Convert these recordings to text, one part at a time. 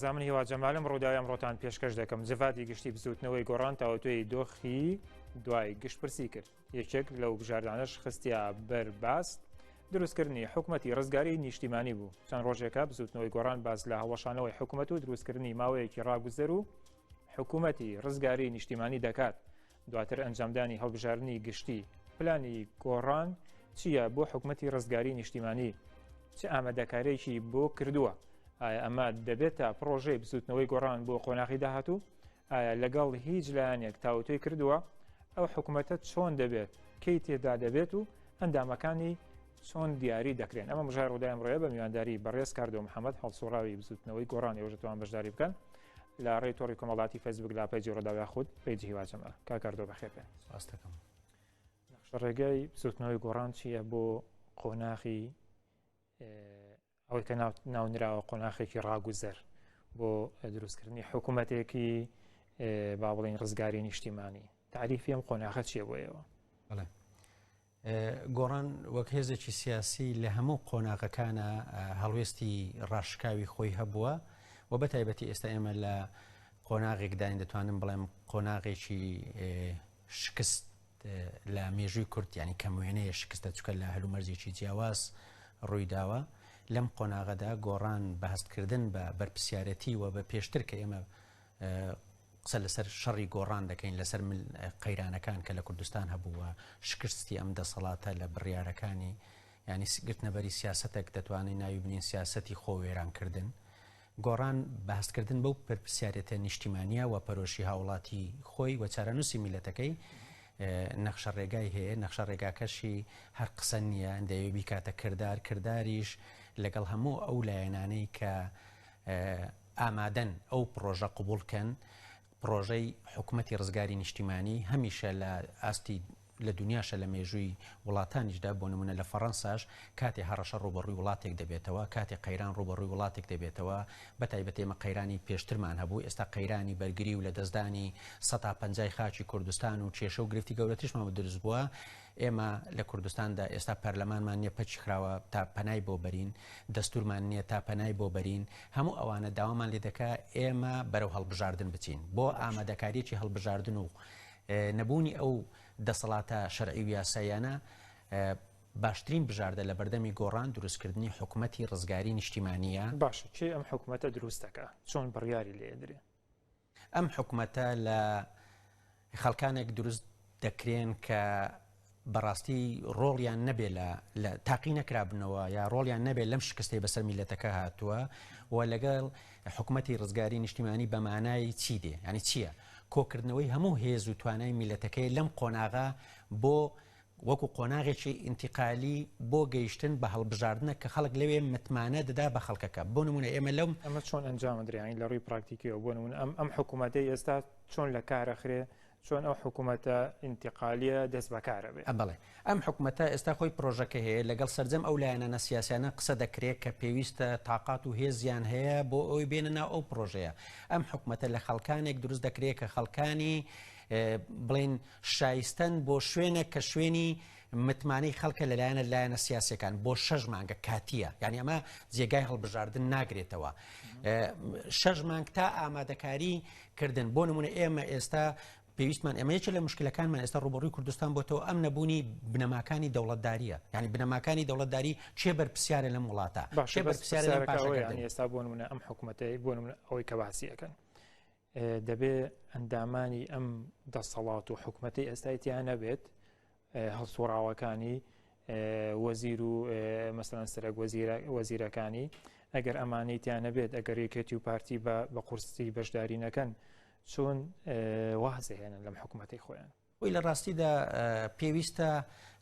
من هیوا جەمالم ڕووداوی ئەمڕۆتان پێشکەش دەکەم جڤاتی گشتی بزوتنەوەی گۆڕان تاوتوێی دۆخی دوای گشتپرسی کرد یەکێک لەو بژاردانەش خستیا بەر باس دروستکردنی حکومەتی ڕزگاری نیشتیمانی بوو چەند ڕۆژێکە بزوتنەوەی گۆڕان باس لە هەڵوەشانەوەی حکومەت و دروستکردنی ماوەیەکی ڕاگوزەر و حکومەتی ڕزگاری نیشتیمانی دەکات دواتر ئەنجامدانی هەڵبژاردنی گشتی. پلانی گۆڕان چییە بۆ حکومەتی ڕزگاری نیشتیمانی؟ چ ئامادەکارییەکی بۆ کردووە؟ ئایا ئەمە دەبێتە پڕۆژەی بزوتنەوەی گۆڕان بۆ قۆناغی داهاتوو؟ ئایا لەگەڵ هیچ لایەنێک تاوتوێی کردووە؟ ئەو حکومەتە چۆن دەبێت؟ کەی تێدا دەبێت و ئەندامەکانی چۆن دیاری دەکرێن؟ ئەمە مژای ڕوودای ئەمڕۆیە بە میوانداری بەڕێز کاردۆ محەمەد هەڵسوڕاوی بزوتنەوەی گۆڕان ئێوەش دەتوان بەشداری بکەن. لە ڕێی تۆڕی کۆمەڵاتی فەیسبوک لە پەیجی ڕووداو یاخود پەیجی هیوا جەمال. کاک کاردۆ بەخێر بێن. سپاس دەکەم. نەخشە ڕێگای بزوتنەوەی گۆڕان چییە بۆ قۆناغی ئەوەی کە ناونراوە قۆناخێکی ڕاگوزەر بۆ دروستکردنی حکوومەتێکی با بڵین ڕزگاری نیشتیمانی تعریفی ئەم قۆناخە چییە بۆ ئێوە؟ بەڵێ گۆڕان وەک هێزێکی سیاسی لە هەموو قۆناغەکانە هەڵوێستی ڕاشکاوی خۆی هەبووە و بە تایبەتی ئێستا ئێمە لە قۆناغێکداین دەتوانم بڵێم قۆناغێکی شکست لە مێژووی کورد ینی کەم وێنەیە شکستە چکە لە هەلومەرجێکی جیاواز ڕوویداوە لەم قۆناغەدا گۆڕان بە هەستکردن بە بەرپسیارەتی و بە پێشتر کە ئێمە قسە لەسەر شەڕی گۆڕان دەکەین لەسەر قەیرانەکان کە لە کوردستان هەبوو و شکستی ئەم دەسەڵاتە لە بڕیارەکانی ینی گرتنەبەری سیاستێک دەتوانین ناوی بنین سیاستی خۆ وێرانکردن گۆڕان بە هەستکردن بەو پرپسیارێتە نیشتیمانیە و پەرۆشی هاوڵاتی خۆی و چارەنووسی میلەتەکەی نەخشە ڕێگای هەیە نەخشە ڕێگاکەشی هەر قسە نییە دەیەوێ بیکاتە کردار کرداریش لەگەڵ هەموو ئەو لایەنانەی کە ئامادەن ئەو پڕۆژە قبوڵ کەن، پڕۆژەی حکومەتی ڕزگاری نیشتیمانی هەمیشە لە ئاستی لە دونیاشە لە مێژووی وڵاتانیشدا بۆ نمونە لە فەڕەنساش کاتێ هەڕەشە ڕووبەڕووی وڵاتێک دەبێتەوە کاتێ قەیران ڕووبەڕووی وڵاتێک دەبێتەوە بە تایبەت ئێمە قەیرانی پێشترمان هەبوو ئێستا قەیرانی بەرگری و لەدەستدانی سەتا پەنجای خاکی کوردستان و کێشە و گرفتی گەورەتریشمان بۆ دروست بووە ئێمە لە کوردستاندا ئێستا پەرلەمانمان نیە پەکی خراوە تا پەنای بۆ بەرین، دەستورمان نیە تا پەنای بۆ بەرین، هەموو ئەوانە داوامان لێ دەکا ئێمە بەرەو هەڵبژاردن بچین بۆ ئامادەکاریەکی هەڵبژاردن و نەبوونی ئەو دەسەڵاتە شەرعی و یاساییانە باشترین بژاردە لە بەردەمی گۆڕان دروستکردنی حکومەتی ڕزگاری نیشتیمانیە. باشە کێ ئەم حکومەتە دروست دەکا؟ چۆن بڕیاری لێ ئەدرێ؟ ئەم حکومەتە لە خەڵکانێک دروست دەکرێن کە بەڕاستی ڕۆڵیان نەبێ لە تاقی نەکرابنەوە یا ڕۆڵیان نەبێت لەم شکستەی بەسەر میلەتەکە هاتووە و لەگەڵ حکوومەتی ڕزگاری نیشتیمانی بەمانای چی دێ ینی چییە کۆکردنەوەی هەموو هێز و توانای میلەتەکەی لەم قۆناغا بۆ وەکو قۆناغێکی ئینتیقالی بۆ گەیشتن بە هەڵبژاردنە کە خەڵک لەوێ متمانە دەدا بە خەڵکەکە بۆ نمونە ئێمە لەم ئەمە چۆن ئەنجام درێ یانی لە ڕووی پراکتیکیەوە بۆ نمونە ئەم ئەم حکوومەتەی ئێستا چۆن لە کار ئەخرێ چۆن ئەو حکوومەتە ئینتیقالیە دەست بەکارە بێ؟ بەڵێ ئەم حکوومەتە ئێستا خۆی پرۆژەکە هەیە لەگەڵ سەرجەم ئەو لایەنانە سیاسیانە قسە دەکرێت کە پێویستە تاقات و هێزیان هەیە بۆ ئەوەی بێنە ناو ئەو پرۆژەیە ئەم حکوومەتە لە خەڵکانێک دروست دەکرێت کە خەڵکانی بڵێن شایستەن بۆ شوێنێک کە شوێنی متمانەی خەڵکە لەلایەنە لایەنە سیاسەکان بۆ شەش مانگە کاتیە یعنی ئەمە جێگای هەڵبژاردن ناگرێتەوە شەش مانگ تا ئامادەکاری کردن بۆ نمونە ئێمە ئێستا پێویستمان ئێمە یەکێ لە مشکلەکانمان ئێستا ڕوبەڕووی کوردستان بۆتەوە ئەم نەبوونی بنەماکانی دەوڵەتداریە یعنی بنەماکانی دەوڵەتداری چێ بەرپسیارە لەم وڵاتە باشە بەرپسیارە لەم پاشەکردن ئێستا بۆ نمونە ئەم حکوومەتەی بۆ نمونە ئەوەی کە باسی ئەکەن دەبێ ئەندامانی ئەم دەسەڵات و حکومەتی ئێستای تیا نەبێت هەڵسوڕاوەکانی وەزیر و مەسەلەن سەرەک وەزیرەکانی ئەگەر ئەمانەی تیا نەبێت ئەگەر یەکێتی و پارتی بە قورسی بەشداری نەکەن چۆن وازهێنن لەم حکوومەتی خۆیان خۆی لە ڕاستیدا پێویستە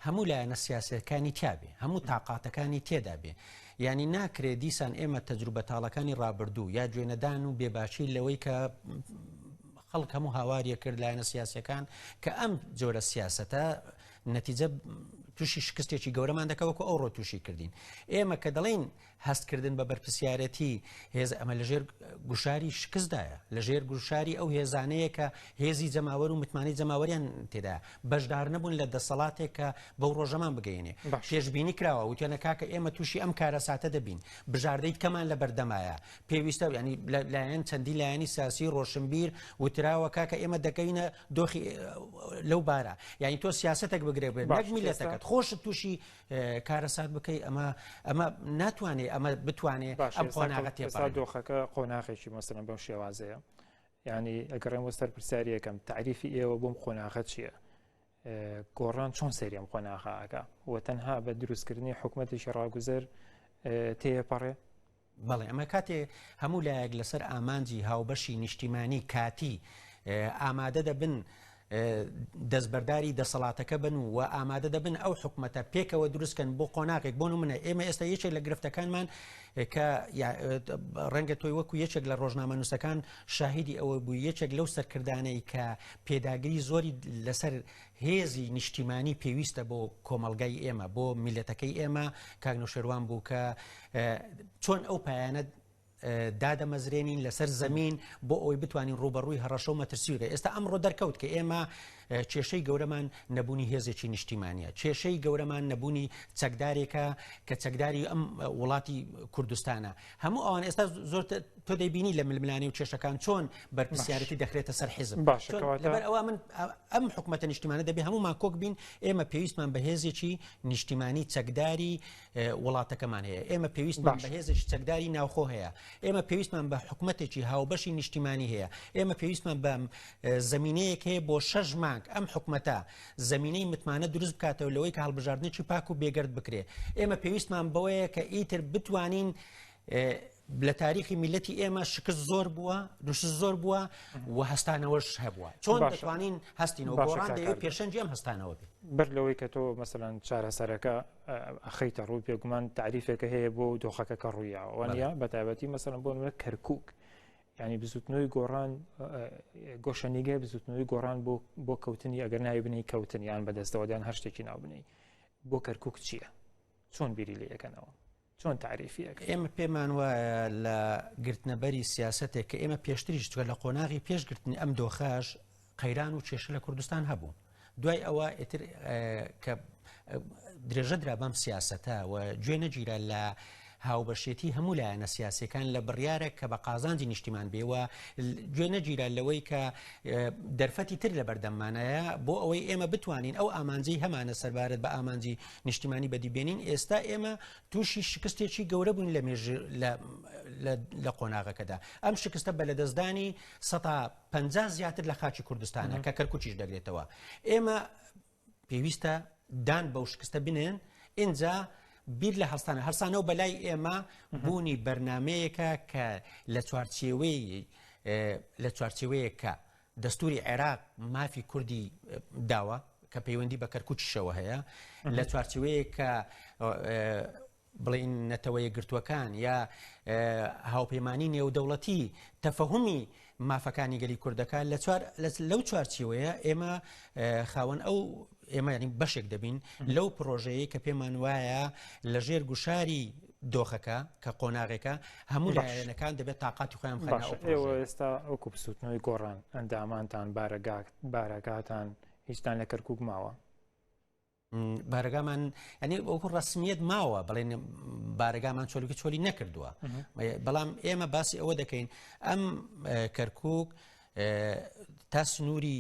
هەموو لایەنە سیاسیەکانی تیابێ هەموو تاقاتەکانی تێدا بێ یعنی ناکرێ دیسان ئێمە تەجروبە تاڵەکانی ڕابردوو یا گوێنەدان و بێباچی لەوەی کە خەڵک هەموو هاواریە کرد لایەنە سیاسەکان کە ئەم جۆرە سیاستە نەتیجە تووشی شکستێکی گەورەمان دەکە وەکو ئەوڕۆ تووشی کردین ئێمە کە دەڵێین. هەستکردن بە بەرپرسیارەتی هێز ئەمە لەژێر گوشاری شکستدایە لەژێر گوشاری ئەو هێزانەیە کە هێزی جەماوەر و متمانەی جەماوەریان تێدا بەشدار نەبوون لە دەسەڵاتێک کە بەو ڕۆژەمان بگەینێ پێشبینی کراوە وتیانە کاکە ئێمە تووشی ئەم کارەساتە دەبین بژاردەی کەمان لە بەردەمایە پێویستە ینی لایەن چەندی لایەنی سیاسی ڕۆشنبیر وتراوە کاکە ئێمە دەکەینە دۆخی لەو بارە یعنی تۆ سیاستێک بگرێ بێت نەک میلەتەکەت خۆشت تووشی کارەسات بکەی ئەمە ئەمە ناتوانێ ئەمە بتوانێ ئەم قۆناغە تێپەڕێ دۆخەکە قۆناغێکی مەسەلەن بەم شێوازەیە ینی ئەگەڕێم بۆ سەر پرسیارەکەم تعریفی ئێوە بۆم قۆناغە چییە؟ گۆڕان چۆن سەیری ئەم قۆناغە ئەکا و تەنها بە دروستکردنی حکوومەتێکی ڕاگوزەر تێپەڕێ؟ بەڵێ ئەمە کاتێ هەموو لایەک لەسەر ئامانجی هاوبەشی نیشتیمانی کاتی ئامادە دەبن دەستبەرداری دەسەڵاتەکە بن و ئامادە دەبن ئەو حکومەتە پێکەوە دروستکەن بۆ قۆناغێک بۆ منە ئێمە ئێستا یەکێک لە گرفتەکانمان کە ڕەنگە تۆی وەکو یەکێک لە ڕۆژنامەنووسەکان شاهیدی ئەوە بوو یەکێک لەو سەرکردانەی کە پێداگری زۆری لەسەر هێزی نیشتیمانی پێویستە بۆ کۆمەڵگای ئێمە بۆ میلەتەکەی ئێمە کاک نەوشێروان بوو کە چۆن ئەو پایانە دادەمەزرێنین لەسەر زەمین بۆ ئەوەی بتوانین ڕوبەڕووی هەڕەشە و مەترسی بێت ئێستا ئەمڕۆ دەرکەوت کە ئێمە کێشەی گەورەمان نەبوونی هێزێکی نیشتیمانە کێشەی گەورەمان نەبوونی چەکدارێکە کە چەکداری ئەم وڵاتی کوردستانە هەموو ئەوان ئێستا زۆر تۆ دەیبینی لە ململانێ و کێشەکان چۆن بەرپرسیارەتی دەخرێتە سەر حیزب لەبەر ئەوە من ئەم حکومەتە نیشتیمانە دەبێ هەمومان کۆک بین ئێمە پێویستمان بە هێزێکی نیشتیمانی چەکداری وڵاتەکەمان هەیە ئێمە پێویستمان بە هێزێکی چەکداری ناوخۆ هەیە ئێمە پێویستمان بە حکومەتێکی هاوبەشی نیشتیمانی هەیە ئێمە پێویستمان بە زمینەیەک هەیە بۆ شەش مانگ ئەم حکومەتە زمینەی متمانە دروست بکاتەوە لەوەی کە هەڵبژاردنێکی پاک و بێگەرد بکرێ ئێمە پێویستمان بەوەیە کە ئیتر بتوانین لە تاریخی میلەتی ئێمە شکست زۆر بووە نوشست زۆر بووە و هەستانەوەش هەبووە چۆن دەتوانین هەستینەوە گۆڕان دەیەوێت پێشەنگی ئەم هەستانەوە بێت بەر لەوەی کە تۆ مەسەلەن چارەسەرەکە ئەخەیتە ڕوو پێگومان تعریفێکە هەیە بۆ دۆخەکە کە ڕوویاوە وانە بە تایبەتی مەسەلەن بۆ نمونە کەرکک ینی بزوتنەوەی گۆڕان گۆشەنیگای بزوتنەوەی گۆڕان بۆ بۆ کەوتنی ئەگەر ناوی بنەی کەوتن یان بەدەستەوەدان هەر شتێکی ناو بنەی بۆ کەرکک چییە چۆن بیری لێ یەکەنەوە چۆن تعریفی ئەکەن؟ ئێمە پێمان وایە لە گرتنەبەری سیاسەتێک کە ئێمە پێشتریش چکە لە قۆناغی پێش گرتنی ئەم دۆخەش قەیران و کێشە لە کوردستان هەبوو دوای ئەوە ئیتر کە درێژە درا بەم سیاسەتە و گوێ نەگیرا لە هاوبەشێتی هەموو لایەنە سیاسەکان لە بڕیارە کە بە قازانجی نیشتیمان بێ و گوێ نەگیرا لەوەی کە دەرفەتی تر لە بەردەممانایە بۆ ئەوەی ئێمە بتوانین ئەو ئامانجی هەمانە سەربارەت بە ئامانجی نیشتیمانی بەدی بێنین ئێستا ئێمە تووشی شکستێکی گەورە بووین لە مێژ لە قۆناغەکەدا ئەم شکستە بە لەدەستدانی 150 زیاتر لە خاکی کوردستانە کە کەرکوچیش دەگرێتەوە ئێمە پێویستە دان بەو شکستە بنێن ئینجا بیر لە هەستانە هەرسانەوە بەلای ئێمە بوونی بەرنمەیەکە کە لە چوارچێوەی لە چوارچێوەیەک کە دەستوری عێراق مافی کوردی داوە کە پەیوەندی بە کەرکوکیشەوە هەیە لە چوارچێوەیەک کە بڵین نەتەوە یەکگرتووەکان یا هاوپەیمانی نێودەوڵەتی تەفەهومی مافەکانی گەلی کوردەکە لە چوار لەو چوارچیوەیە ئێمە خاوەن ئەو ئێمە ینی بەشێک دەبین لەو پرۆژەیە کە پێمان وایە لە ژێر گوشاری دۆخەکە کە قۆناغێکە هەموو لایەنەکان دەبێت تااقاتی خۆیان بخەنە ئێوە ئێستا وەکو بسووتنەوەی گۆڕان ئەندامانتان بارەگات بارەگاتان هیچتان لە کەرکک ماوە بارەگامان ئەنی وەکو ڕسمیت ماوە بڵێن بارەگامان چۆلکی چۆلی نەکردووە بەڵام ئێمە باسی ئەوە دەکەین ئەم کەرکک تا سنووری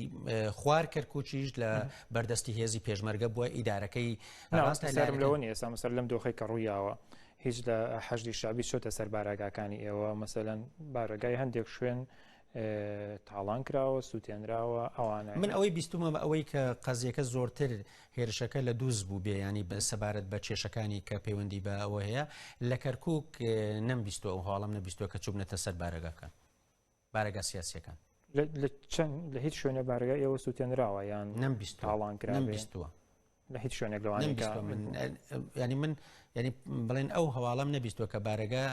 خوار کەرکوچیش لە بەردەستی هێزی پێشمەرگە بووە ئیدارەکەی ڕاستەرم لەوە نیە ئێستا مەسەر لەم دۆخی کە ڕوویاوە هیچ لە حەشدی شعبی چۆتە سەر بارەگاکانی ئێوە مەسەلەن بارەگای هەندێک شوێن تاڵان کراوە سووتێنراوە ئەوانە من ئەوەی بیستمە بە ئەوەی کە قەزیەکە زۆرتر هێرشەکە لە دووز بوو بێ ینی بە سەبارەت بە کێشەکانی کە پەیوەندی بە ئەوە هەیە لە کەرکک نەمبیستوە ئەو هەواڵم نەبیستوە کە چوبنەتە سەر بارەگاکان بارەگا سیاسیەکان. لە چەند لە هیچ شوێنە بارەگای ئێوە سووتێنراوە یان نەمبیستوە تاڵان کرابێ؟ نەمبیستوە. لە هیچ شوێنێک لەوانەیە کە نەمبیستوە من ینی من ینی بڵێن ئەو هەواڵەم نەبیستوە کە بارەگا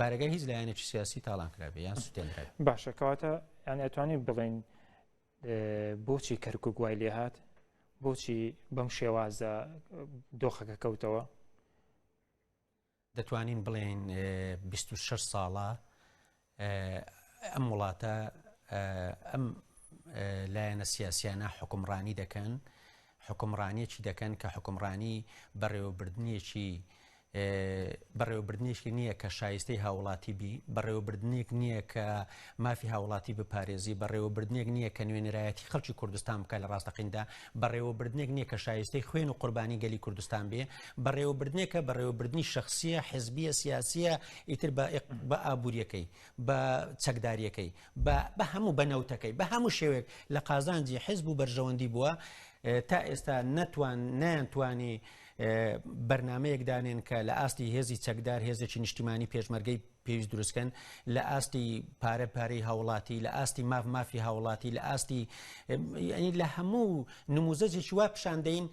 بارەگای هیچ لایەنێکی سیاسی تاڵان کرابێ یان سووتێنرابێ. باشە کەواتە یانی ئەتوانین بڵێین بۆچی کەرکک وای لێهات؟ بۆچی بەم شێوازە دۆخەکە کەوتەوە؟ دەتوانین بڵێین 26 ساڵە ئەم وڵاتە ئەم لایەنە سیاسیانە حکومڕانی دەکەن حکومڕانیەکی دەکەن کە حکومڕانی بەڕێوەبردنێکی بەڕێوەبردنێکی نییە کە شایستەی هاوڵاتی بی، بەڕێوەبردنێک نییە کە مافی هاوڵاتی بپارێزی، بەڕێوەبردنێک نییە کە نوێنەرایەتی خەڵکی کوردستان بکات لە ڕاستەقیندا، بەڕێوەبردنێک نییە کە شایستەی خوێن و قوربانی گەلی کوردستان بێ، بەڕێوەبردنێکە بەڕێوەبردنی شەخسییە، حزبییە، سیاسییە، ئیتر بە ئابوورییەکەی، بە چەکدارییەکەی، بە هەموو بە نەوتەکەی، بە هەموو شێوەیەک لە قازانجی حزب و بەرژەوەندی بووە، تا ئێستا نەتوان نەیانتوانی بەرنامەیەک دانێن کە لە ئاستی هێزی چەکدار هێزێکی نیشتیمانی پێشمەرگەی پێویست دروستکەن لە ئاستی پارە پارەی هاوڵاتی لە ئاستی ماف مافی هاوڵاتی لە ئاستی ینی لە هەموو نموزەجێکی وا پیشاندەین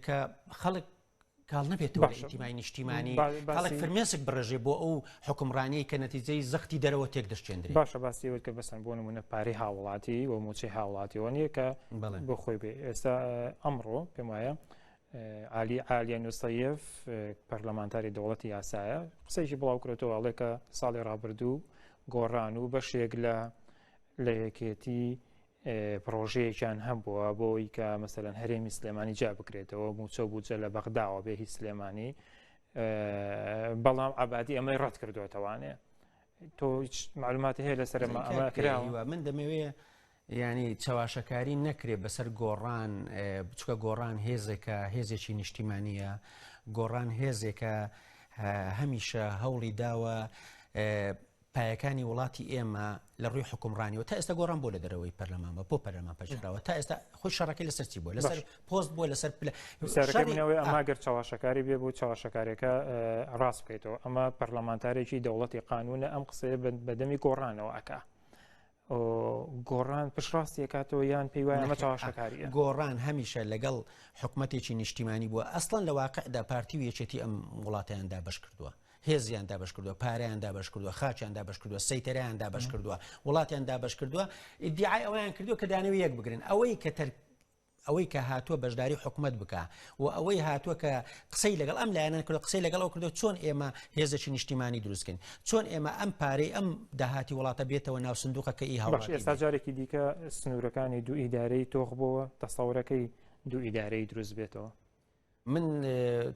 کە خەڵک کاڵ نەبێتەوە لە ئینتیمای نیشتیمانی خەڵک فرمێسک بڕێژێ بۆ ئەو حکومڕانیی کە نەتیجەی زەختی دەرەوە تێک دەشکێندرێ. باشە باسی ئەوەت کرد بەسەن بۆ نمونە پارەی هاوڵاتی و موچەی هاوڵاتیەوە نییە کە بۆ خۆی بێ ئێستا ئەمڕۆ پێم وایە عالی عالیە نوسەیف پەرلەمانتاری دەوڵەتی یاسایە قسەیەکی بڵاو کرێتەوە ئەڵێ کە ساڵی ڕابردوو گۆڕان و بەشێک لە لە یەکێتی پرۆژەیەکیان هەبووە بۆی کە مەسەلەن هەرێمی سلێمانی جیا بکرێتەوە موچە و بودجە لە بەغداوە بێ هی سلێمانی بەڵام عبادی ئەمەی ڕەت کردوێتەوانێ تۆ هیچ معلوماتی هەیە لەسەر ئەمە کراوە من دەمەوێ ینی چەواشەکاری نەکرێ بەسەر گۆڕان بچکە گۆڕان هێزێکە هێزێکی نیشتیمانیە گۆڕان هێزێکە هەمیشە هەوڵی داوە پایەکانی وڵاتی ئێمە لە ڕووی حکومڕانیەوە تا ئێستا گۆڕان بۆ لە دەرەوەی پەرلەمان بە بۆ پەرلەمان پەچراوە تا ئێستا خۆی شەڕەکەی لەسەر چی بووە لەسەر پۆست بووە لەسەر پلە پرسیارەکەی ئەمە گەر چەواشەکاری بێ بۆ چەواشەکارێکە ڕاست بکەیتەوە ئەمە پەرلەمانتارێکی دەوڵەتی قانونە ئەم قسەیە بەدەمی گۆڕانەوە ئەکا گۆڕان پشڕاستی ئەکاتەوە یان پێی وایە ئەمە چەواشەکاریە؟ گۆڕان هەمیشە لەگەڵ حکومەتێکی نیشتیمانی بووە ئەسڵەن لە واقعدا پارتی و یەکێتی ئەم وڵاتیان دابەش کردووە هێزیان دابش کردووە پارەیان دابش کردووە خاچیان دابش کردووە سەیتەرەیان دابش کردووە وڵاتیان دابش کردووە ئیدعای ئەویان کردووە کە دانەوە یەک بگرن ئەوەی کە تەر ئەوەی کە هاتووە بەشداری حکومەت بکا و ئەوەی هاتووە کە قسەی لەگەڵ ئەم لایەنە کردو قسەی لەگەڵ ئەو کردو چۆن ئێمە هێزێکی نیشتیمانی دروستکەین چۆن ئێمە ئەم پارەی ئەم داهاتی وڵاتە بێتەوە ناو سندوقەکە ئی هاوڵاتی ئێستا جارێکی دیکە سنوورەکانی دوو ئیدارەی تۆخ بۆوە تەسەورەکەی دوو ئیدارەی دروست بێتەوە. من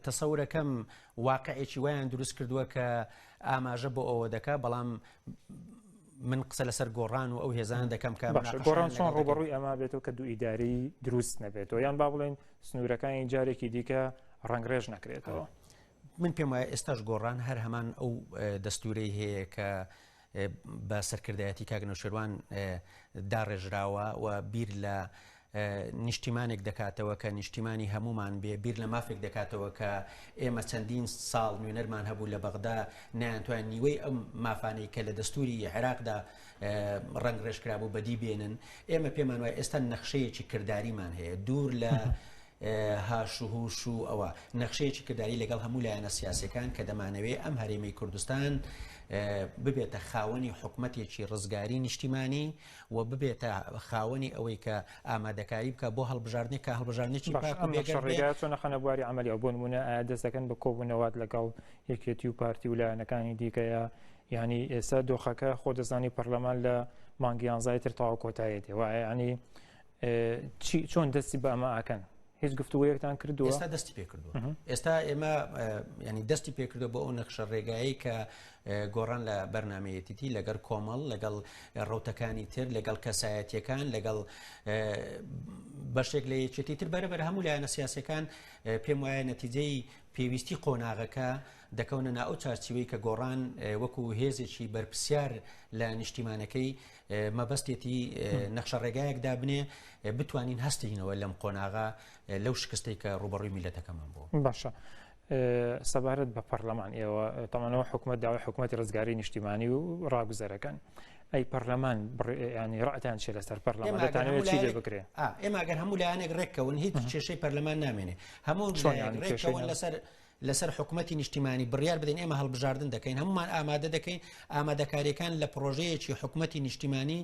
تەسەورەکەم واقعێکی وایان دروست کردووە کە ئاماژە بۆ ئەوە دەکا بەڵام من قسە لەسەر گۆڕان و ئەو هێزان دەکەم کە باشە گۆڕان چۆن ڕوبەڕووی ئەما بێتەوە کە دوو ئیداری دروست نەبێتەوە یان با بڵێن سنوورەکانی جارێکی دیکە ڕەنگڕێژ نەکرێتەوە من پێم وایە ئێستاش گۆڕان هەر هەمان ئەو دەستورەی هەیە کە بە سەرکردایەتی کاک نەوشێروان داڕێژراوە و بیر لە نیشتیمانێک دەکاتەوە کە نیشتیمانی هەمومان بێ بیر لە مافێک دەکاتەوە کە ئێمە چەندین ساڵ نوێنەرمان هەبوو لە بەغدا نەیانتوان نیوەی ئەم مافانەی کە لە دەستوری عێراقدا ڕەنگ ڕێژکرابوو بەدی بێنن ئێمە پێمان وایە ئێستا نەخشەیەکی کرداریمان هەیە دوور لە هاش و هوش و ئەوە نەخشەیەکی کرداری لەگەڵ هەموو لایەنە سیاسەکان کە دەمانەوێ ئەم هەرێمی کوردستان ببێتە خاوەنی حکومەتێکی ڕزگاری نیشتیمانی و ببێتە خاوەنی ئەوەی کە ئامادەکاری بکە بۆ هەڵبژاردنێک کە هەڵبژاردنێکی پاک و بێگەرد بێ. ڕێگا چۆن ئەخەنە بواری عەمەلیەوە بۆ نمونە ئایا دەست دەکەن بە کۆبوونەوات لەگەڵ یەکێتی و پارتی و لایەنەکانی دیکەیە یعنی ئێستا دۆخەکە خۆ دەزانی پەرلەمان لە مانگی یانزای تر تەواو کۆتایی دێ وایە ینی چی چۆن دەستی بە ئەمە ئاکەن هیچ گفتوگۆیەکتان کردووە؟ ئێستا دەستی پێ کردووە ئێستا ئێمە ینی دەستی پێ کردووە بۆ ئەو نەخشە ڕێگایی کە گۆڕان لە بەرنمەیەتیتی لەگەڵ کۆمەڵ لەگەڵ ڕوتەکانی تر لەگەڵ کەسایەتیەکان لەگەڵ بەشێک لە یەکێتی تر بەرەبەر هەموو لایەنە سیاسەکان پێم وایە نەتیجەی پێویستی قۆناغەکە دەکەونە نا ئەو چارچیوەی کە گۆڕان وەکو هێزێکی بەرپسیار لە نیشتیمانەکەی مەبەستێتی نەخشە ڕێگایەک دابنێ بتوانین هەستینەوە لەم قۆناغە لەو شکستەی کە ڕوبەڕووی میلەتەکەمان بوو. باشە سەبارەت بە پەرلەمان ئێوە تەمانەوە حکوومەت داوای حکوومەتی ڕزگاری نیشتیمانی و ڕاگوزەرەکەن ئەی پەرلەمان ینی ڕەتان چێ لەسەر پەرلەمان دەتانەوێت چی لێ بکرێ ئێمە گەر هەموو لایەنێک ڕێککەون هیچ کێشەی پەرلەمان نامێنێ هەموو ڕێککەون لەسەر لەسەر حکومەتی نیشتیمانی بڕیار بدەین ئێمە هەڵبژاردن دەکەین هەمومان ئامادە دەکەین ئامادەکاریەکان لە پرۆژەیەکی حکومەتی نیشتیمانی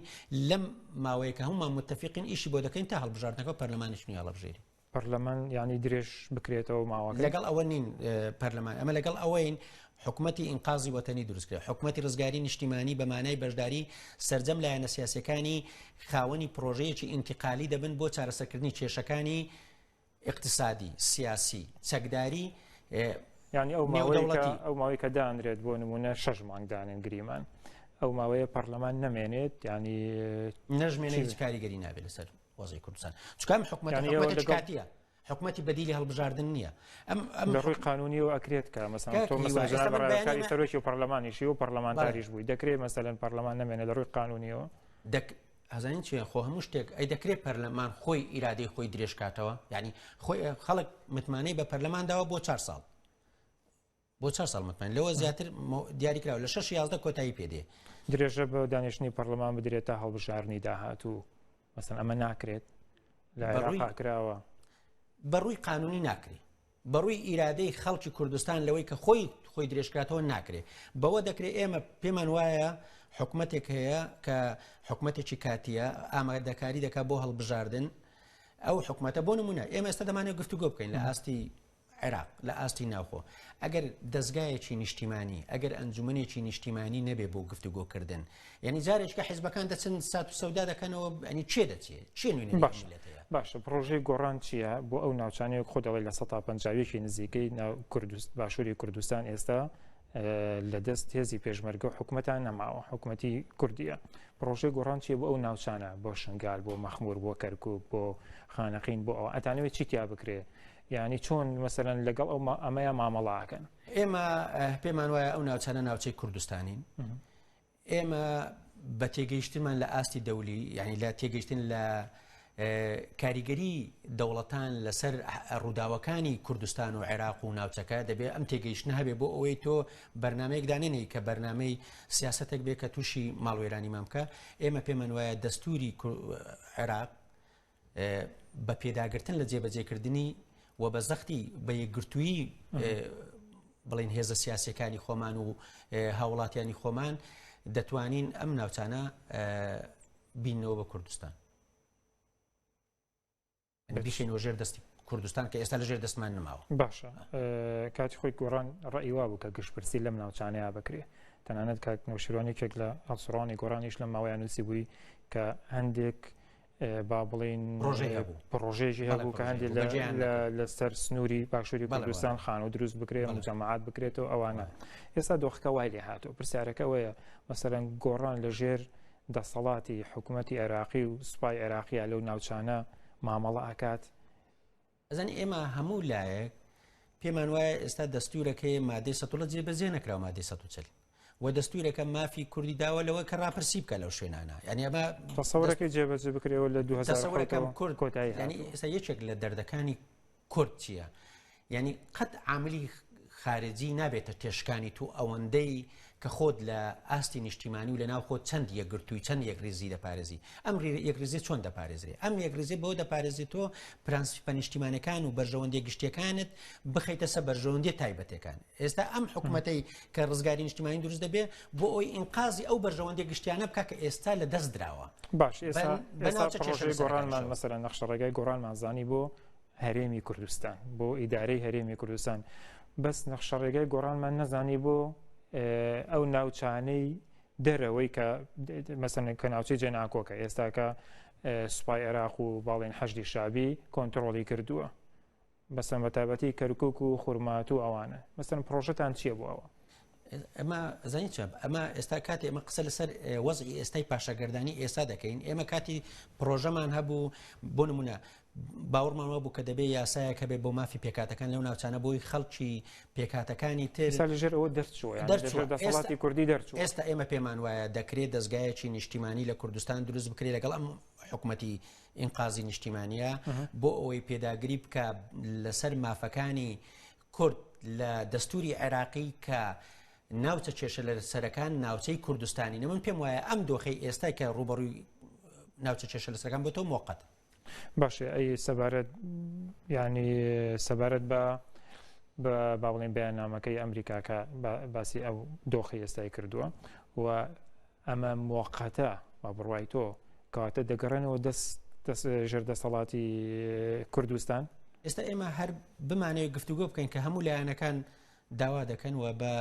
لەم ماوەیە کە هەمومان متفقین ئیشی بۆ دەکەین تا هەڵبژاردنەکە پەرلەمانیش نوێ هەڵبژێری. پەرلەمان یانی درێژ بکرێتەوە ماوەکە لەگەڵ ئەوە نین پەرلەمان ئەمە لەگەڵ ئەوەین حکومەتی ئینقازی وەتەنی دروستکرێت حکومەتی ڕزگاری نیشتیمانی بە مانای بەشداری سەرجەم لایەنە سیاسەکانی خاوەنی پرۆژەیەکی ئینتقالی دەبن بۆ چارەسەرکردنی کێشەکانی اقتصادی سیاسی چەکداری یعنی ئەو ماوەی ئەو ماوەی کە دانرێت بۆ نمونە شەش مانگ دانێن گریمان ئەو ماوەیە پەرلەمان نەمێنێت ینی نەژمێنێت هیچ کاریگەری نابێت لەسەر وەزعی کوردستان چونکە ئەم حکومەتە حکومەتێکی کاتیە حکومەتی بەدیلی هەڵبژاردن نییە ئەم ئەم لە ڕووی قانونیەوە ئەکرێت کە مەسەلەن تۆ مەسەلەن جەناب ڕاوێژکاری سەرۆکی و پەرلەمانیشی و پەرلەمانتاریش بووی دەکرێت مەسەلەن پەرلەمان نەمێنێت لە ڕووی قانونیەوە دەک ئەزانین چیە خۆ هەموو شتێک ئەی دەکرێت پەرلەمان خۆی ئیرادەی خۆی درێژ کاتەوە یعنی خۆی خەڵک متمانەی بە پەرلەمان داوە بۆ چار ساڵ بۆ چار ساڵ متمانە لەوە زیاتر دیاری کراوە لە شەش 11 کۆتایی پێدێ. درێژە بە دانیشتنی پەرلەمان بدرێت تا هەڵبژاردنی داهاتوو مەسەن ئەمە ناکرێت لە عێراق کراوە. بەڕووی قانونی ناکرێ بەڕووی ئیرادەی خەڵکی کوردستان لەوەی کە خۆی خۆی درێژکاتەوە ناکرێ بەوە دەکرێت ئێمە پێمان وایە حکومەتێک هەیە کە حکومەتێکی کاتیە ئامادەکاری دەکات بۆ هەڵبژاردن ئەو حکومەتە بۆ نمونە ئێمە ئێستا دەمانێت گفتوگۆ بکەین لە ئاستی عێراق لە ئاستی ناوخۆ ئەگەر دەزگایەکی نیشتیمانی ئەگەر ئەنجومەنێکی نیشتیمانی نەبێ بۆ گفتوگۆکردن یعنی جارێککە حیزبەکان دەچن سات و سەودا دەکەنەوە ئەنی چێ دەچێت چێ نوێنەری باش میللەتەیە؟ باشە پڕۆژەی گۆڕان چییە بۆ ئەو ناوچانەی وەک خۆت دەڵێی 51% نزیکەی ناو کوردست باشووری کوردستان ئێستا لە دەست هێزی پێشمەرگە و حکومەتان نەماوە حکومەتی کوردیە پڕۆژەی گۆڕان چیە بۆ ئەو ناوچانە بۆ شنگال بۆ مەخمور بۆ کەرکک بۆ خانەقین بۆ ئەوە ئەتانەوێت چی تیا بکرێ یانی چۆن مەسەلەن لەگەڵ ئەو ئەمەیە مامەڵە ئەکەن؟ ئێمە پێمان وایە ئەو ناوچانە ناوچەی کوردستانین. ئێمە بە تێگەیشتنمان لە ئاستی دەولی یعنی لە تێگەیشتن لە کاریگەری دەوڵەتان لەسەر ڕووداوەکانی کوردستان و عێراق و ناوچەکە دەبێت ئەم تێگەیشتن هەبێ بۆ ئەوەی تۆ بەرنمەیەک دانێنی کە بەرنمەی سیاستێک بێ کە تووشی ماڵوێرانیمان بکە ئێمە پێمان وایە دەستوری عێراق بە پێداگرتن لە جێبەجێکردنی و بە زەختی بە یەکگرتوویی بڵین هێزە سیاسەکانی خۆمان و هاوڵاتیانی خۆمان دەتوانین ئەم ناوچانە بینەوە بە کوردستان بیخینەوە ژێر دەستی کوردستان کە ئێستا لەژێر دەستمان نماوە. باشە کاتی خۆی گۆڕان ڕەئی وا بوو کە گشتپرسی لەم ناوچانەیە بکرێ تەنانەت کاک نەوشیروان یەکێک لە هەڵسوڕانی گۆڕانیش لەم ماوەیان نووسی بووی کە هەندێک با بڵین پڕۆژەیەکی هەبوو کە هەندێک لەسەر سنووری باشووری کوردستان خانوو دروست بکرێ جەماعات بکرێتەوە ئەوانە ئێستا دۆخەکە وای لێ هاتووە پرسیارەکە ئەوەیە مەسەلەن گۆڕان لە ژێر دەسەڵاتی حکوومەتی عێراقی و سوپای عێراقیە لەو ناوچانە مامەڵە ئەکات. ئەزانی ئێمە هەموو لایەک پێمان وایە ئێستا دەستورەکەی مادەی سەتوڵە جێبەجێ نەکراوە مادەی 140 و دەستورەکە مافی کوردی داوە لەوە کە ڕاپرسی بکە لەو شوێنانە یعنی ئەمە تەسەورەکەی جێبەجێ بکرێەوە لە 2000 کورد کۆتایی ینی ئێستا یەکێک لە دەردەکانی کورد چییە؟ یعنی قەت عاملی خارجی نابێتە تێشکانی تو ئەوەندەی کە خۆت لە ئاستی نیشتیمانی و لە ناو خۆت چەند یەکگرتووی چەند یەکریزی دەپارێزی ئەم یەکریزی چۆن دەپارێزرێ ئەم یەکریزی بۆ دەپارێزی تۆ پرەنسیپە نیشتیمانەکان و بەرژەوەندیە گشتیەکانت بخەیتە سەر بەرژەوەندیە تایبەتەکان ئێستا ئەم حکومەتەی کە ڕزگاری نیشتیمانی دروست دەبێ بۆ ئەوی ئینقازی ئەو بەرژەوەندیە گشتیانە بکە کە ئێستا لە دەست دراوە باش ئێستا پڕۆژەی گۆڕانمان مەسەلەن نەخشە ڕێگای گۆڕانمان زانی بۆ هەرێمی کوردستان بۆ ئیدارەی هەرێمی کوردستان بەس نەخشەڕێگای گۆڕانمان نەزانی بۆ ئەو ناوچانەی دەرەوەی کە مەسەن کە ناوچەی جێناکۆکە ئێستاکە سوپای عێراق و باڵێن حەشدی شابی کۆنتترۆڵی کردووە بەسەن بە تایبەتی کەرکک و خورمات و ئەوانە مەسەن پرۆژەتان چییە بۆ ئەوە؟ ئەمە زانی چە ئەمە ئێستا کاتی ئەمە قسە لەسەر وەزعی ئێستای پاشەگەردانی ئێستا دەکەین ئێمە کاتی پرۆژەمان هەبوو بۆ نمونە باوەڕمان وابوو کە دەبێ یاسایەک هەبێ بۆ مافی پێکهاتەکان لەو ناوچانە بۆی خەڵکی پێکهاتەکانی تر ئێستا لەژێر ئەوە دەرچووە یان دەرچووە. لەژێر دەسەڵاتی کوردی دەرچووە. ئێستا ئێمە پێمان وایە دەکرێت دەزگایەکی نیشتیمانی لە کوردستان دروست بکرێت لەگەڵ ئەم حکومەتی ئینقازی نیشتیمانیە بۆ ئەوەی پێداگری بکە لەسەر مافەکانی کورد لە دەستوری عێراقی کە ناوچە کێشە لەسەرەکان ناوچەی کوردستانی من پێم وایە ئەم دۆخەی ئێستا کە ڕوبەڕووی ناوچە کێشە لەسەرەکان بۆتەوە مۆقەت. باشە ئەی سەبارەت ینی سەبارەت بە بە با بڵێن بەیاننامەکەی ئەمریکا کە باسی ئەو دۆخی ئێستای کردووە و ئەمە موقتە بە بڕوای تۆ کەواتە دەگەڕێنەوە دەست ژێر دەسەڵاتی کوردستان. ئێستا ئێمە هەر بمانەوێت گفتوگۆ بکەین کە هەموو لایەنەکان داوا دەکەن و بە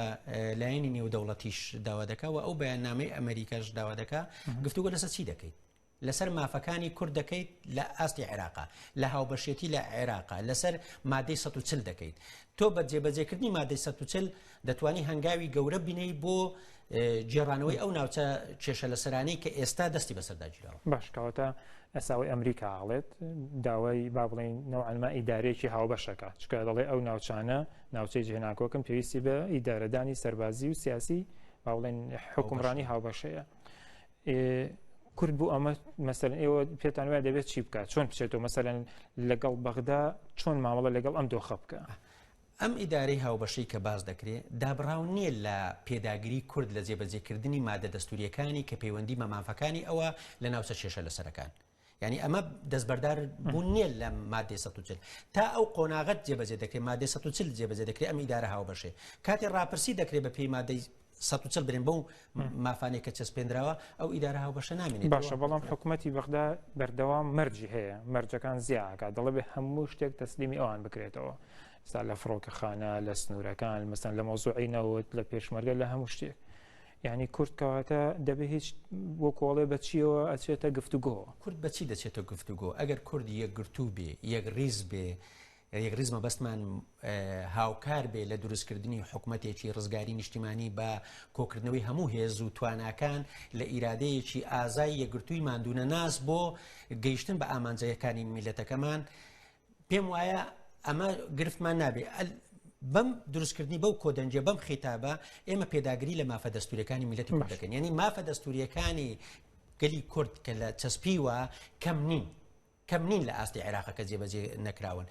لایەنی نێودەوڵەتیش داوا دەکا و ئەو بەیاننامەی ئەمریکاش داوا دەکا گفتوگۆ لەسەر چی دەکەیت؟ لەسەر مافەکانی کورد دەکەیت لە ئاستی عێراقا لە هاوبەشێتی لە عێراقا لەسەر مادەی 140 دەکەیت تۆ بە جێبەجێکردنی مادەی 140 دەتوانی هەنگاوی گەورە بنێی بۆ گێڕانەوەی ئەو ناوچە کێشە لەسەرانەی کە ئێستا دەستی بەسەردا گیراوە. باش کەواتە ئێستا ئەوەی ئەمریکا ئەڵێت داوای با بڵێین نەوعەنما ئیدارەیەکی هاوبەشەکە چونکە دەڵێ ئەو ناوچانە ناوچەی جێناکۆکن پێویستی بە ئیدارەدانی سەربازی و سیاسی با بڵێن حکومڕانی هاوبەشەیە. کورد بۆ ئەمە مەسەلەن ئێوە پێتان وایە دەبێت چی بکات چۆن بچێتەوە مەسەلەن لەگەڵ بەغدا چۆن مامەڵە لەگەڵ ئەم دۆخە بکە؟ ئەم ئیدارەی هاوبەشەی کە باس دەکرێ دابڕاو نییە لە پێداگری کورد لە جێبەجێکردنی مادە دەستوورییەکانی کە پەیوەندی بە مافەکانی ئەوە لە ناوچە کێشە لەسەرەکان. یانی ئەمە دەستبەردار بوون نییە لە مادەی 140 تا ئەو قۆناغەت جێبەجێ دەکرێت مادەی 140 جێبەجێ دەکرێت ئەم ئیدارە هاوبەشێ کاتێ ڕاپرسی دەکرێت بە پێی مادەی 140 برێن بەو مافانەی کە چەسپێنراوە ئەو ئیدارە هاوبەشە نامێنێت. باشە بەڵام حکوومەتی بەغدا بەردەوام مەرجی هەیە مەرجەکان زیاکات دەڵێ بێ هەموو شتێک تەسلیمی ئەوان بکرێتەوە ئستا لە فڕۆکەخانە لە سنوورەکان مەسەن لە مەوزوعی نەوت لە پێشمەرگە لە هەموو شتێک یعنی کورد کەواتە دەبێ هیچ وەکۆڵێ بە چیەوە ئەچێتە گفتوگۆوە. کورد بە چی دەچێتە گفتوگۆ ئەگەر کورد یەکگرتوو بێ یەکڕیز بێ یەکڕیز مەبەستمان هاوکار بێ لە دروستکردنی حکومەتێکی ڕزگاری نیشتیمانی بە کۆکردنەوەی هەموو هێز و تواناکان لە ئیرادەیەکی ئازای یەکگرتووی ماندوونەناس بۆ گەیشتن بە ئامانجەکانی میلەتەکەمان پێم وایە ئەمە گرفتمان نابێ بەم دروستکردنی بەو کۆدەنگێ بەم خیتابە ئێمە پێداگری لە مافە دەستوریەکانی میلەتی کورد دەکەین یعنی مافە دەستوریەکانی گەلی کورد کە لە چەسپیوە کەم نین کەم نین لە ئاستی عێراقە کە جێبەجێ نەکراون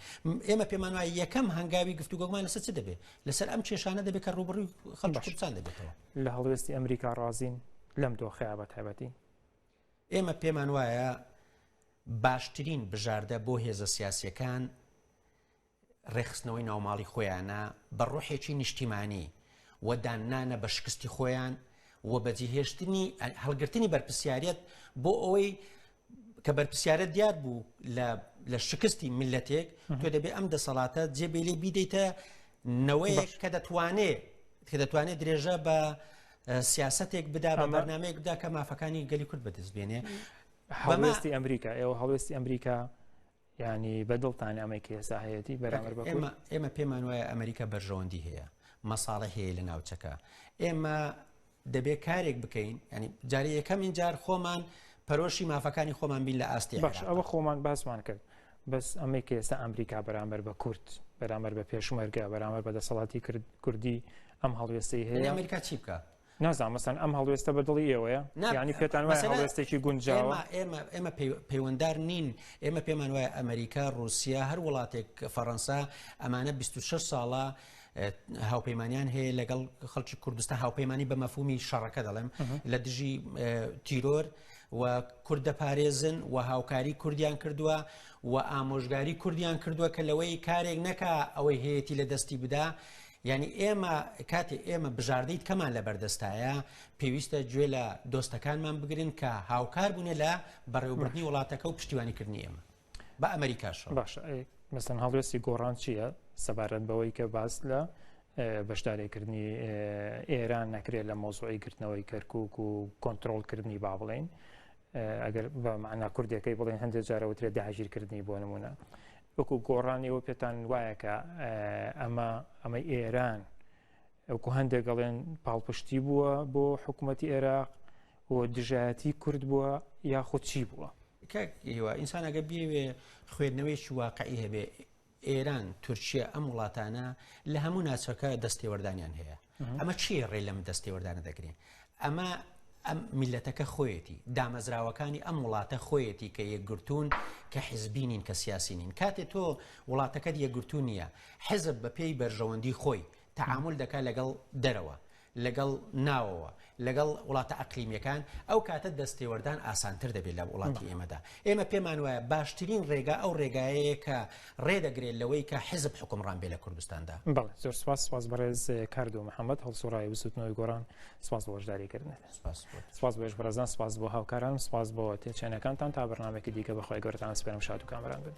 ئێمە پێمان وایە یەکەم هەنگاوی گفتوگۆمان لەسەر چ دەبێت لەسەر ئەم کێشانە دەبێت کە ڕووبەڕووی خەڵکی کوردستان دەبێتەوە. لە هەڵوێستی ئەمریکا ڕازین لەم دۆخەیا بە تایبەتی؟ ئێمە پێمان وایە باشترین بژاردە بۆ هێزە سیاسیەکان ڕێکخستنەوەی ناوماڵی خۆیانە بە ڕۆحێکی نیشتیمانی و داننانە بە شکستی خۆیان و بەجیهێشتنی هەڵگرتنی بەرپسیارەت بۆ ئەوەی کە بەرپسیارەت دیار بوو لە شکستی میلەتێک تۆ دەبێ ئەم دەسەڵاتە جێبێلێ بیدەیتە نەوەیەک کە دەتوانێت کە دەتوانێت درێژە بە سیاستێک بدا بە بەرنمەیەک بدا کە مافەکانی گەلی کورد بەدەست بێنێ هەڵوێستی ئەمریکا ئێوە هەڵوێستی ئەمریکا یانی بە دڵتانە ئەمەی کە ئێستا هەیەتی بەرامبەر بە کورد؟ ئێمە پێمان وایە ئەمریکا بەرژەوەندی هەیە، مەساڵح هەیە لە ناوچەکە. ئێمە دەبێ کارێک بکەین، یانی جارێ یەکەمین جار خۆمان پەرۆشی مافەکانی خۆمان بین لە ئاستی باش ئەوە خۆمان باسمان کرد بەس ئەمەی کە ئێستا ئەمریکا بەرامبەر بە کورد بەرامبەر بە پێشمەرگە بەرامبەر بە دەسەڵاتی کوردی ئەم هەڵوێستەی هەیە ئەمریکا چی بکە؟ نازانم مەسەن ئەم هەڵوێستە بە دڵی ئێوەیە یانی پێتان وایە هەڵوێستێکی گونجاوە؟ ئێمە ئێمە پەیوەندار نین ئێمە پێمان وایە ئەمریکا رووسیا هەر وڵاتێک فەڕەنسا ئەمانە 26 ساڵە هاوپەیمانیان هەیە لەگەڵ خەڵکی کوردستان هاوپەیمانی بە مەفهومی شەڕەکە دەڵێم لە دژی تیرۆر و کورد دەپارێزن و هاوکاری کوردیان کردووە و ئامۆژگاری کوردیان کردووە کە لەوەی کارێک نەکا ئەوەی هەیەی لە دەستی بدا یانی ئێمە کاتێ ئێمە بژاردەی کەمان لە بەردەستایە پێویستە گوێ لە دۆستەکانمان بگرن کە هاوکار بوونە لە بەڕێوەبردنی وڵاتەکە و پشتیوانیکردنی ئێمە بە ئەمریکاشەوە. باشە مەسەن هەڵوێستی گۆڕان چییە سەبارەت بەوەی کە باس لە بەشداریکردنی ئێران نەکرێت لە مۆزوعی گرتنەوەی کەرکک و کۆنتترۆلکردنی با بڵین ئەگەر بە معنا کوردەکەی بڵێن هەندێک جارەوترێت داگیرکردنی بۆ نمونە وەکو گۆڕان ئێوە پێتان وایە کە ئەمە ئەمەی ئێران وەکو هەندێک گەڵێن پاڵپشتی بووە بۆ حکوومەتتی عێراق و دژایەتی کورد بووە یاخود چی بووە؟ کاک هیوا ئینسان ئەگە بیەوێ خوێندنەوەیەکی واقعی هەبێ ئێران تورکیا ئەم وڵاتانە لە هەموو ناچەکە دەستێوەردانیان هەیە ئەمە چیە ڕێ لەم دەستێوەردانە دەگرێ ئەمە ئەم میلەتەکە خۆیەتی دامەزراوەکانی ئەم وڵاتە خۆیەتی کە یەکگرتوون کە حزبی نین کە سیاسی نین کاتێ تۆ وڵاتەکەت یەکگرتوو نییە حزب بە پێی بەرژەوەندی خۆی تەعامول دەکات لەگەڵ دەرەوە لەگەڵ ناوەوە، لەگەڵ وڵاتە ئەقلیمیەکان، ئەو کاتە دەستێوەردان ئاسانتر دەبێت لە وڵاتی ئێمەدا. ئێمە پێمان وایە باشترین ڕێگا ئەو ڕێگایەیە کە ڕێ دەگرێت لەوەی کە حزب حوکمڕان بێت لە کوردستاندا. بەڵێ زۆر سپاس، سپاس بەڕێز کاردۆ محەمەد هەڵسوڕاوی بزوتنەوەی گۆڕان، سپاس بۆ بەشداری کردنت. سپاس بۆ تۆ. سپاس بۆ ئێوەش بەڕێزان، سپاس بۆ هاوکارانم، سپاس بۆ تێچێنەکانتان، تا بەرنامەیەکی دیکە بە خوای گەورەتان ئەسپێرم شاد و کامەران بن.